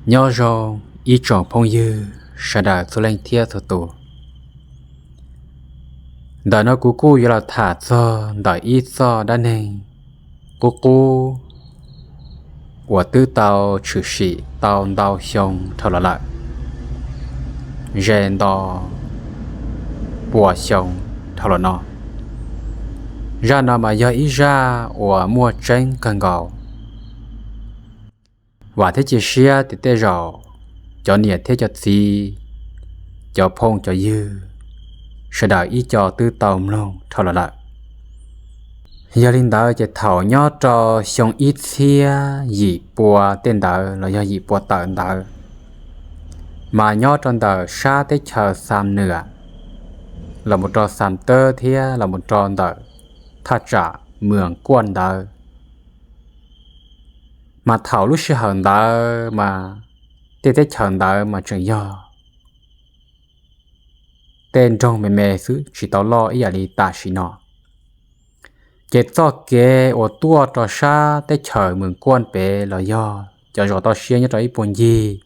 Nyob zoo ib tsoom phooj ywg sawv daws txhua leej thiab txhua tus. Ntawm no kuv kuj yuav los tham txog ntawm ib txoj dab neeg qub qub uas twb tau tshwm sim tau ntau xyoo dhau los lawm, ze nto pua xyoo dhau los no. Zaj no mas yog ib zaj uas muaj tseeb kawg nkaus. Vam thiab cia siab tias tej zaum cov niam thiab cov txiv, cov phooj cov ywg sawv daws ib co twb tau mloog dhau los lawm. Yog li ntawd ces thaum nyob rau xyoo ib txhiab yim pua tej ntawd los yog yim pua tawm ntawd, mas nyob rau ntawm sab teb chaws Xam Nwam, los mus rau Xam Tawb thiab los mus rau ntawm thaj tsam Mws Kuaj ntawd, mas thaum lub sij hawm ntawd mas tej teb chaws ntawd mas tseem yog tej nroog me me xwb, tsis tau loj ib yam li tam sim no. Ces txoj kev uas tuaj rau sab teb chaws Mws Kuaj pem los yog cov zos toj siab nyob rau ib puag ncig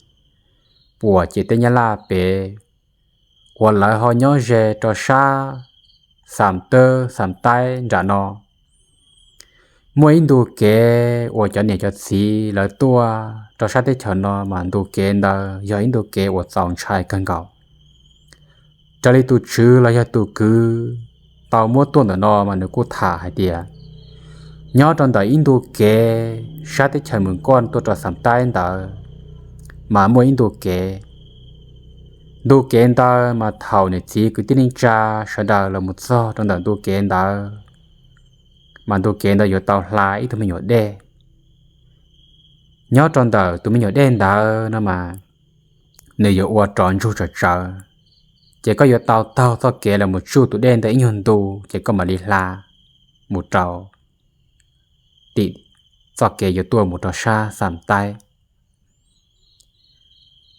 puas ces teb Nyab Laj pem, uas lawv ho nyob ze rau sab Xam Tawb Xam Taib nram no, muaj ib ntu kev uas cov niam cov txiv lawv tuaj rau sab teb chaws no mas ntu kev ntawd yog ib ntu kev uas txaus ntshai kawg nkaus. Raws li tus tswv los yog tus kwv tau muab tuaj ntawm no mas nws kuj tham hais tias, nyob rau ntawm ib ntu kev sab teb chaws Mws Kuaj tuaj rau Xam Taib ntawd, mas muaj ib ntu kev. Ntu kev ntawd mas thaum niam txiv kwv tij neej tsa sawv daws los mus txog rau ntawm ntu kev ntawd, mas ntu kev ntawd yuav tau hla ib tug me nyuam dej. Nyob rau ntawm tus me nyuam dej ntawd no mas nws yuav ua rov ntsug tsawv tsawv, ces koj yuav tau taug txoj kev los mus tsuj tus dej ntawd ib nyuag ntu, ces koj mam li hla mus rau tim txoj kev yuav tuaj mus rau sab Xam Taib.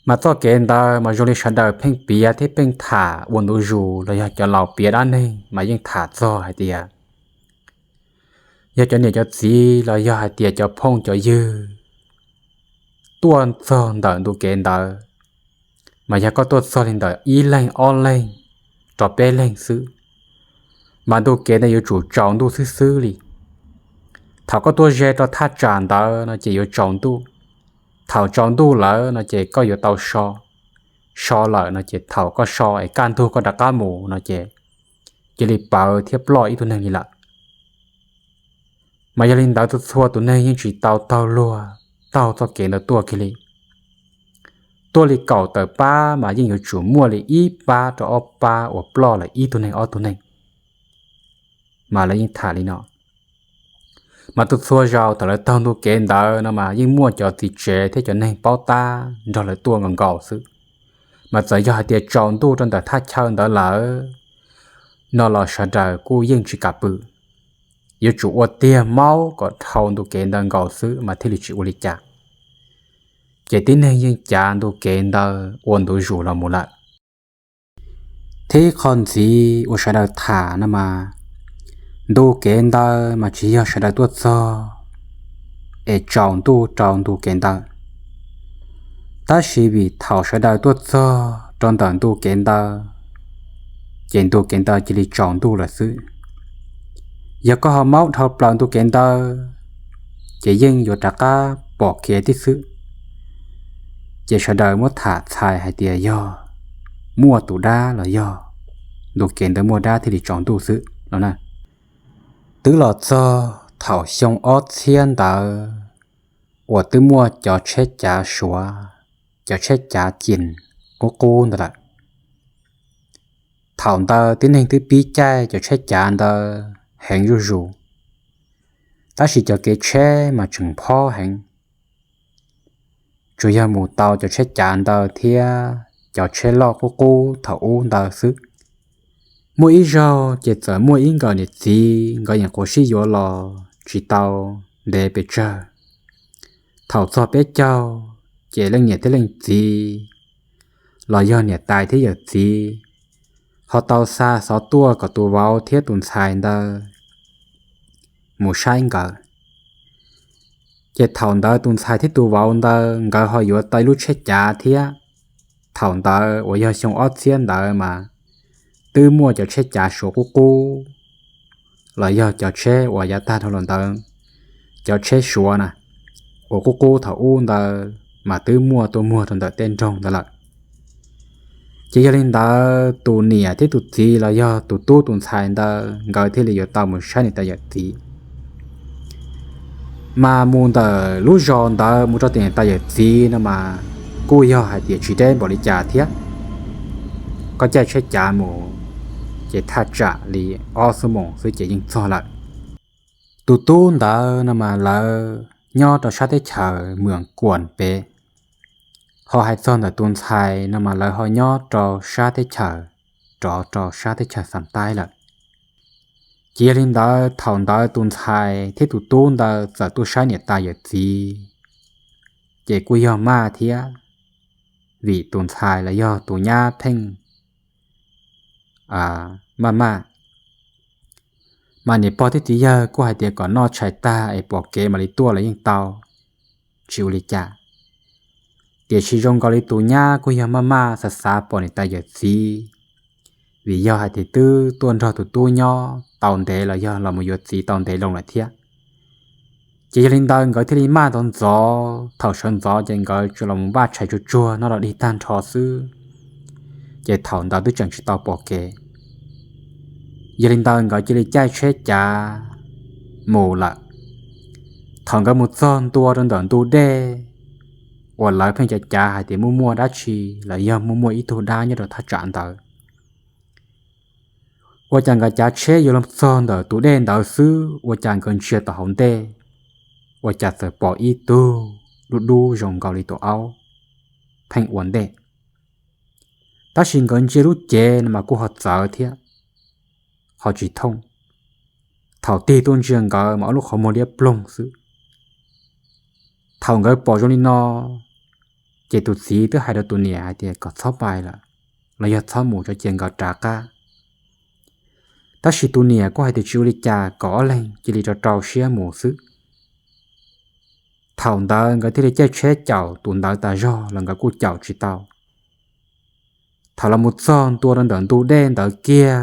Mas txoj kev ntawd mas zoo li sawv daws pheej piav thiab pheej tham ua ntu zus los yog cov laus piav dab neeg mas yeej tham txog hais tias, yog cov niam cov txiv los yog hais tias cov phooj cov ywg tuaj txog ntawm ntu kev ntawd, mas yog koj tuaj txog li ntawm ib leeg ob leeg rau peb leeg xwb, mas ntu kev ntawd yuav tsum tsaus ntuj xwb xwb li. Thaum koj tuaj ze rau thaj tsam ntawd no ces yuav tsaus ntuj. Thaum tsaus ntuj lawm no ces koj yuav tau so, so lawm no ces thaum koj so es kaj ntug koj rov qab mus no ces cia li pawv thiab ploj ib tug neeg li lawm. Mas yog li ntawd txhua txhua tus neeg yeej tsis tau taug luag taug txoj kev ntawd tuaj kiag li. Tuaj li kaum tawm pab mas yeej yuav tsum muaj li ib pab rau ob pab uas ploj lawm ib tug neeg ob tug neeg. Mas lawv yeej tham li no. Mas txhua txhua zaus thaum lawv taug ntu kev ntawd no mas yeej muaj cov txiv tsev thiab cov neeg paub tab nrog lawv tuaj nkaus nkaus xwb. Mas txawm yog hais tias tsaus ntuj rau ntawm thaj chaw ntawd lawm no los sawv daws kuj yeej tsis kam pw, yuav tsum ua tiag maub kom dhau ntu kev ntawd nkaus xwb mas thiaj li tsis ua li cas. Ces tib neeg yeej cav ntu kev ntawd ua ntu zus los mus lawm. Thiab qhov ntxiv uas sawv daws tham no mas, ntu kev ntawd mas tsis yog sawv daws tuaj txog es tsaus ntuj rau ntu kev ntawd. Tab sis vim thaum sawv daws tuaj txog rau ntawm ntu kev ntawd, ces ntu kev ntawd cia li tsaus ntuj lawm xwb. Yog koj ho maub dhau plaws ntu kev ntawd, ces yeej yuav rov qab pom kev tib xwb. Ces sawv daws muab tham txhais hais tias yog muaj tus dab los yog ntu kev ntawd muaj dab thiaj li tsaus ntuj xwb no na. Twb los txog thaum xyoo ob txhiab ntawd uas twb muaj cov tsheb cav Suav, cov tsheb cav Chin qub qub ntawd lawm. Thaum ntawd tib neeg twb pib caij cov tsheb cav ntawd heev zuj zus, tab sis cov kev tsheb mas tseem phob heev. Tsuas yog mus tau cov tsheb cav ntawd thiab cov tsheb loj qub qub thaum ub ntawd xwb. Muaj ib zaug ces txawm muaj ib nkawm niam txiv nkawd yeem quav sib yuav los tsis tau ntev pes tsawg. Thaum txog peb caug, ces leej niam thiab leej txiv los yog niam tais thiab yawm txiv ho tau xa xov tuaj kom tus vauv thiab tus ntxhais ntawd mus saib nkawd. Ces thaum ntawd tus ntxhais thiab tus vauv ntawd nkawd ho yuav tau ib lub tsheb cav thiab. Thaum ntawd uas yog xyoo ob txhiab ntawd mas twb muaj cov tsheb cav Suav qub qub, los yog cov tsheb uas yav tag dhau los ntawd, cov tsheb Suav na, uas qub qub thaum ub ntawd mas twb muaj tuaj muag rau ntawm tej nroog ntawd lawm. Ces yog li ntawd tus niam thiab tus txiv los yog tus tub tus ntxhais ntawd nkawd thiaj li yuav tau mus saib niam tais yawm txiv. Mas mus ntawm lub zos ntawd mus rau tim niam tais yawm txiv no mas kuj yog hais tias tsis deb npaum li cas thiab. Koj caij tsheb cav mus ces thaj tsam li ob xuab moos xwb ces yeej txog lawm. Tus tub ntawd no mas lawv nyob rau sab teb chaws Muas Kuam pem, ho hais txog ntawm tus ntxhais no mas lawv ho nyob rau sab teb chaws, rov rau sab teb chaws Xas Taib lawm. Ces yog li ntawd thaum ntawd tus ntxhais thiab tus tub ntawd txawm tuaj saib niam tais yawm txiv, ces kuj yog maj thiab, vim tus ntxhais los yog tus nyab pheej maj maj. Mas niam pog thiab txiv yawg kuj hais tias kom noj tshais tag es pom kev mam li tuaj los yeej tau, tsis ua li cas. Tiam sis zoo nkaus li tus nyab kuj yog maj maj xav xav pom niam tais yawm txiv, vim yog hais tias twb tuaj nrog tus tub nyob tau ntev los yog los mus yuav txiv tau ntev loo lawm thiab. Ces yog li ntawd nkawd thiaj li maj ntxov ntxov, thaum sawv ntxov ces nkawd tsuas los mus npaj tshais tsuag tsuag noj rau dig tag nrho xwb, ces thaum ntawd twb tseem tsis tau pom kev. Yog li ntawd nkawd cia li caij tsheb cav mus lawm. Thaum nkawd mus txog ntua rau ntawm ntu dej uas lawv pheej cav cav hais tias muaj muaj dab tsi los yog muaj muaj ib tug dab nyob rau thaj tsam ntawd, ua cas nkawd cav tsheb yuav los txog ntawm tus dej ntawd xwb ua cas nkawd ntsia tom hauv ntej, ua cas txawm pom ib tug dub dub zoo nkaus li tus aub pheej ua ntej. Tab sis nkawd ntsia lub cev no mas kuj ho txawv thiab, ho tsis thooj. Thaum tig tuaj ntsia nkawd mas ob lub qhov muag liab ploog xwb. Thaum nkawd pom zoo li no, ces tus txiv twb hais rau tus niam hais tias kom txhob pais lawm, los yog txhob mus tso cia nkawd rov qab. Tab sis tus niam kuj hais tias tsis ua li cas, kom ob leeg cia li rau rau siab mus xwb. Thaum ntawd nkawd thiaj li caij tsheb caum tus ntawd tas zog los nkawd kuj caum tsis tau. Thaum los mus txog ntua rau ntawm ntu dej ntawd kiag,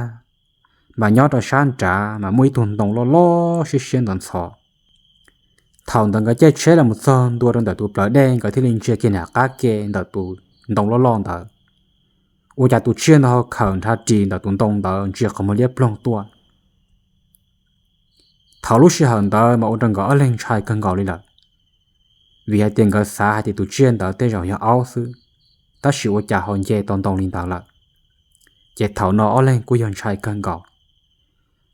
mas nyob rau sab nrad mas muaj ib tug ntoo loj loj siab siab ntxhov ntxhov. Thaum ntawd nkawd caij tsheb los mus txog ntua rau ntawm tus plawv dej, nkawd thiaj li ntsia kiag nram qab ke ntawm tus ntoo loj loj ntawd, ua cas tus tsiaj ntawd ho khawm nrhav ris ntawm tus ntoo ntawd ntsia qhov muag liab ploog tuaj. Thaum lub sij hawm ntawd mas ua rau nkawd ob leeg ntshai kawg nkaus li lawm, vim hais tias nkawd xav hais tias tus tsiaj ntawd tej zaum yog aub xwb, tab sis ua cas ho nce tau ntoo li ntawd lawm. Ces thaum no ob leeg kuj yog ntshai kawg nkaus.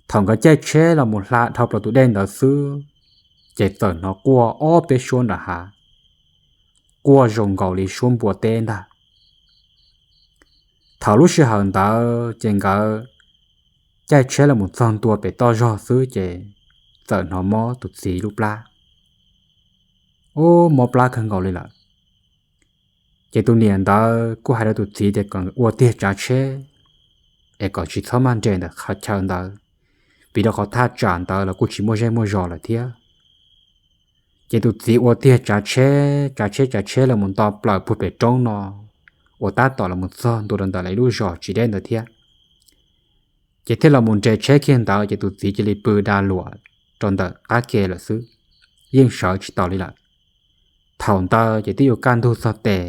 Thaum nkawd caij tsheb los mus hla dhau plaws tus dej ntawd xwb, ces txawm hnov quaj ob peb suab nram hav, quaj zoo nkaus li suab npua teb ntag. Thaum lub sij hawm ntawd ces nkawd caij tsheb los mus txog ntua pem toj zog xwb ces txawm hnov mob tus txiv lub plab. Ub, mob plab kawg nkaus li lawm. Ces tus niam ntawd kuj hais rau tus txiv tias kom ua tiag tsav tsheb, es kom tsis txhob maj nres ntawm qhov chaw ntawd, vim rau qhov thaj tsam ntawd los kuj tsis muaj zej muaj zos lawm thiab. Ces tus txiv ua tiag tsav tsheb, tsav tsheb tsav tsheb los mus nto plaws puag pem roob no, uas tab tom los mus txog ntua rau ntawm lawv lub zos tsis deb ntawd thiab. Ces thiaj los mus nres tsheb kiag ntawd ces tus txiv cia li pw da luam rau ntawm qab ke lawm xwb, yeej sawv tsis tau li lawm. Thaum ntawd ces twb yuav kaj ntug txog tes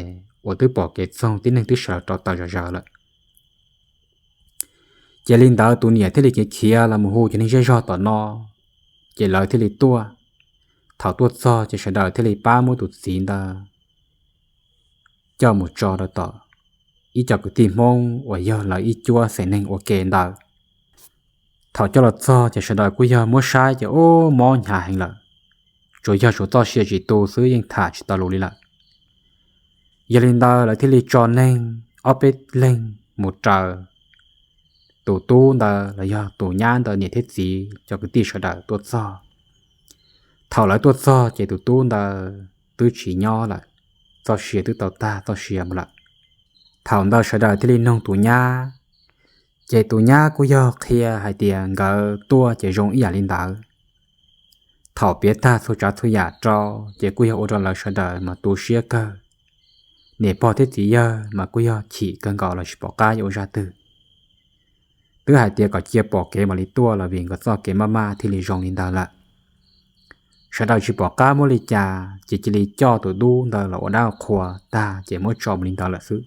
uas twb pom kev txoog tib neeg twb sawv rau taws zom zaws lawm. Ces li ntawd tus niam thiaj li khiav khiav los mus hu cov neeg zej zog tom no, ces lawv thiaj li tuaj. Thaum tuaj txog ces sawv daws thiaj li pab muab tus txiv ntawd coj mus tso rau tom ib co kwv tij Hmoob uas yog lawv ib cuab xeem neeg ua ke ntawd. Thaum coj los txog ces sawv daws kuj yog muab saib ces ub, mob hnyav heev lawm, tsuas yog suav txoj sia tsis tu xwb yeej tham tsis tau lus li lawm. Yog li ntawd lawv thiaj li tso neeg ob peb leeg mus raws tus tub ntawd los yog tus nyab ntawd niam thiab txiv cov kwv tij sawv daws tuaj txog. Thaum lawv tuaj txog ces tus tub ntawd twb tsis nyob lawm, txoj sia twb tau tag txoj sia mus lawm. Thaum ntawd sawv daws thiaj li noog tus nyab, ces tus nyab kuj yog qhia hais tias nkawd tuaj ces zoo ib yam li ntawd. Thaum piav tag txhua tsav txhua yam rau ces kuj yog ua rau lawv sawv daws mas tu siab kawg. Niam pog thiab txiv yawg mas kuj yog chim kawg nkaus los tsis pom qab yuav ua zaj twg. Twb hais tias kom cia pom kev mam li tuaj los vim nkawd txoj kev maj maj thiaj li zoo li ntawd lawm. Sawv daws tsis pom qab muab li cas ces cia li coj tus tub ntawd los ua dab ua qhua tag ces muab tso mus li ntawd lawm xwb.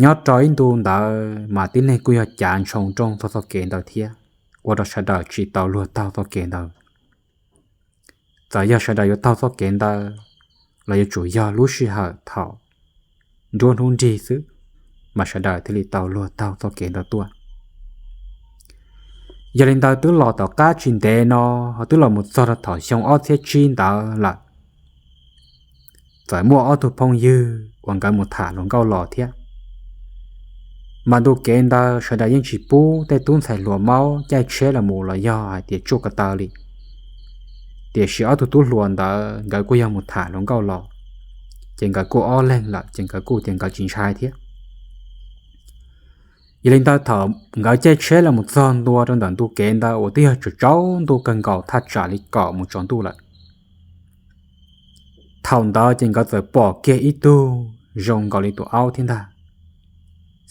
Nyob rau ib ntu ntawd mas tib neeg kuj yog cav ntshoo nrooj txog txoj kev ntawd thiab, ua rau sawv daws tsis tau luag taug txoj kev ntawd. Txawm yog sawv daws yuav taug txoj kev ntawd los yuav tsum yog lub sij hawm thaum nruab hnub nrig xwb mas sawv daws thiaj li tau luag taug txoj kev ntawd tuaj. Yog li ntawd twb los tom qab tsis ntev no, ho twb los mus txog rau thaum xyoo ob txhiab tsib ntawd lawm, txawm muaj ob tug phooj ywg uas nkawd mus tham hluas nkauj los thiab. Mas ntu kev ntawd sawv daws yeej tsis pub tej tub ntxhais hluas maub caij tsheb los mus los yog hais tias tsuj ko taw li, tiam sis ob tug tub hluas ntawd nkawd kuj yog mus tham hluas nkauj los, ces nkawd kuj ob leeg lawm ces nkawd kuj tias nkawd tsis ntshai thiab. Yog li ntawd thaum nkawd caij tsheb los mus txog ntua rau ntawm ntu kev ntawd uas twb yog tsaus ntuj kawg nkaus thaj tsam li kaum mus tsaus ntuj lawm, thaum ntawd ces nkawd txawm pom kiag ib tug zoo nkaus li tus aub thiab ntag,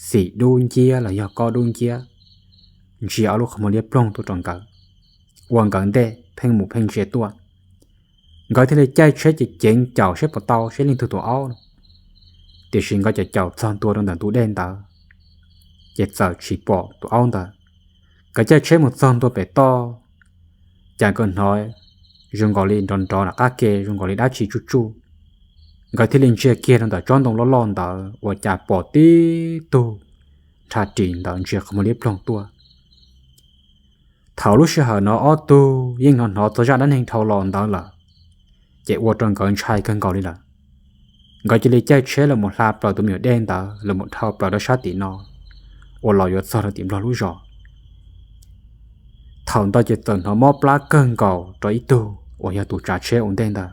xim dub nciab los yog kob dub nciab, ntsia ob lub qhov muag liab ploog tuaj rau nkawd, ua nkawd ntej pheej mus pheej ntsia tuaj. Nkawd thiaj li caij tsheb ceev ceev caum saib puas tau saib leej twg tus aub no, tiam sis nkawd caum caum txog ntua rau ntawm ntug dej ntawd ces txawm tsis pom tus aub ntawd. Nkawd caij tsheb mus txog ntua pem toj, cas nkawd hnov zoo nkaus li nrov nrov nram qab ke zoo nkaus li dab tsi tsuj tsuj. Nkawd thiaj li ntsia kiag rau ntawm tsob ntoo loj loj ntawd uas cas pom tib tug nrhab ris ntawd ntsia qhov muag liab ploog tuaj. Thaum lub sij hawm no ob tug yeej hnov hnov txog zaj dab neeg dhau los ntawd lawm, ces ua rau nkawd ntshai kawg nkaus li lawm. Nkawd cia li caij tsheb los mus hla plaws tus me nyuam dej ntawd los mus dhau plaws rau sab tim no, uas los yuav txog rau tim Nplog lub zos. Thaum ntawd ces txawm hnov mob plab kawg nkaus rau ib tug uas yog tus tsav tsheb ua ntej ntawd,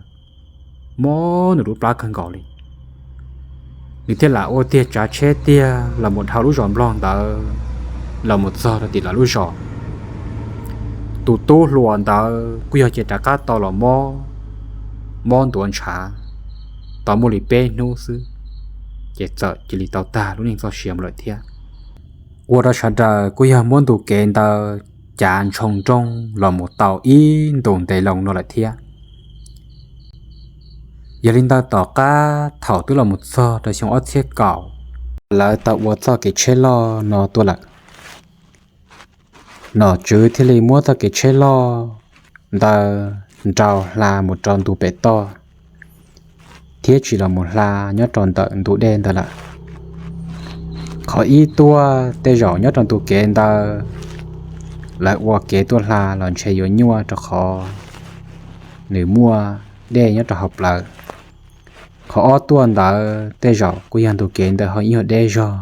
mob nws lub plab kawg nkaus li. Nws thiaj lam ua tiag tsav tsheb tiag los mus dhau lub zos Nplog ntawd los mus txog rau tim lawv lub zos. Tus tub hluas ntawd kuj yog ces rov qab tau los mob, mob ntuav ntshav, tau muaj li peb hnub xwb, ces txawm cia li tau tag lub neej txoj sia mus lawm thiab. Ua rau sawv daws kuj yog muab ntu kev ntawd cav ntshoo nrooj los mus tau ib ntus ntev loo no lawm thiab. Yog li ntawd tom qab thaum twb los mus txog rau xyoo ob txhiab kaum, lawv tau ua txoj kev tsheb loj no tuaj lawm. Nom tswv thiaj li muab txoj kev tsheb loj ntawd nrau hla mus rau ntu pem toj, thiab tsis los mus hla nyob rau ntawm ntu dej ntawd lawm. Qhov ib tuaj tej zaum nyob rau ntu kev ntawd, lawv ua kev tuaj hla los ntshe yuav nyuaj rau qhov nws muaj dej nyob rau hauv plawv. Qhov ob tuaj ntawd tej zaum kuj yog ntu kev ntawd ho ib nyuag deb zog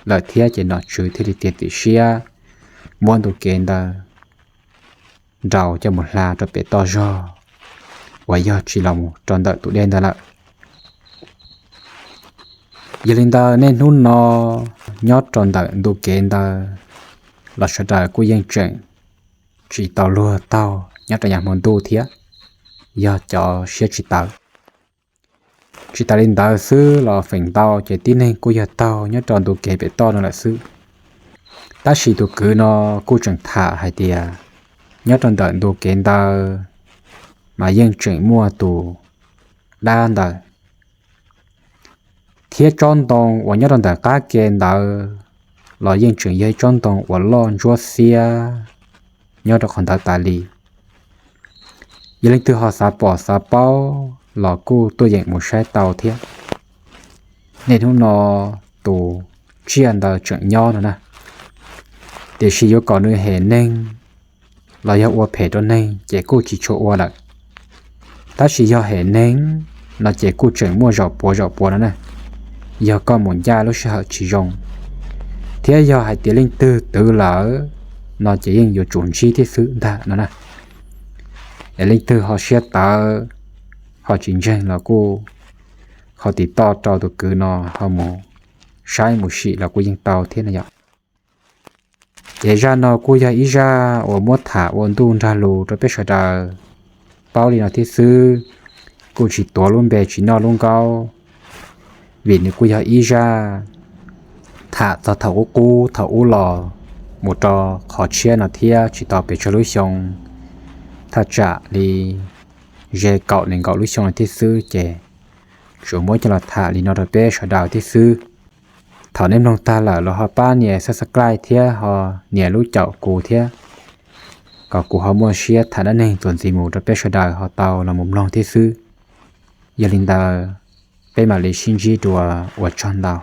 lawm thiab, ces nom tswv thiaj li tiag tim siab muab ntu kev ntawd nrau coj mus hla rau pem toj zog uas yog tsis los mus rau ntawm tus dej ntawd lawm. Yog li ntawd niaj hnub no nyob rau ntawm ntu kev ntawd los sawv daws kuj yeej tseem tsis tau luag taug nyob rau yav hmo ntuj thiab, yog cov siab tsis tawv. Tsis tas li ntawd xwb los feem ntau ces tib neeg kuj yog taug nyob rau ntu kev pem toj no lawm xwb. Tab sis tus kwv no kuj tseem tham hais tias nyob rau ntawm ntu kev ntawd mas yeej tseem muaj tus dab ntawd, thiab tsob ntoo uas nyob rau ntawm qab ke ntawd los yeej tseem yog ib tsob ntoo uas loj ntsuab xiab nyob rau qhov ntawd tas li. Yog leej twg ho xav pom xav paub los kuj tuaj yeem mus saib tau thiab. Niaj hnub no tus tsiaj ntawd tseem nyob no na, tiam sis yuav kom nws hem neeg los yog ua phem rau neeg ces kuj tsis tshua ua lawm. Tab sis yog hem neeg no ces kuj tseem muaj zaum puav zaum puav no na, yog koj mus ncaj lub sij hawm tsis zoo, thiab yog hais tias leej twg twv lawm no ces yeej yuav tsum ntsib thiab xwb ntag no na. Es leej twg ho siab tawv ho tsis ntseeg los kuj ho tiv toj rau tus kwv no ho mus saib mus sim los kuj yeej tau thiab no yom. Ces zaj no kuj yog ib zaj uas muab tham ua ntuj nrag lus rau peb sawv daws paub li no thiab xwb, kuj tsis tuav lub npe tsis noj lub nkaub, vim nws kuj yog ib zaj tham txog thaum ub qub thaum ub los mus rau qhov tshiab no thiab tsis tau pes tsawg lub xyoo, thaj tsam li ze kaum nees nkaum lub xyoo no thiab xwb ces tsuas muab coj los tham li no rau peb sawv daws thiab xwb. Thaum nej mloog tag lawm los ho pab nias subscribe thiab ho nias lub caum kuv thiab, kom kuv ho muaj siab tham dab neeg txuas ntxiv mus rau peb sawv daws ho tau los mus mloog thiab xwb. Yog li ntawd, peb mam li sib ntsib dua, ua tsaug ntau.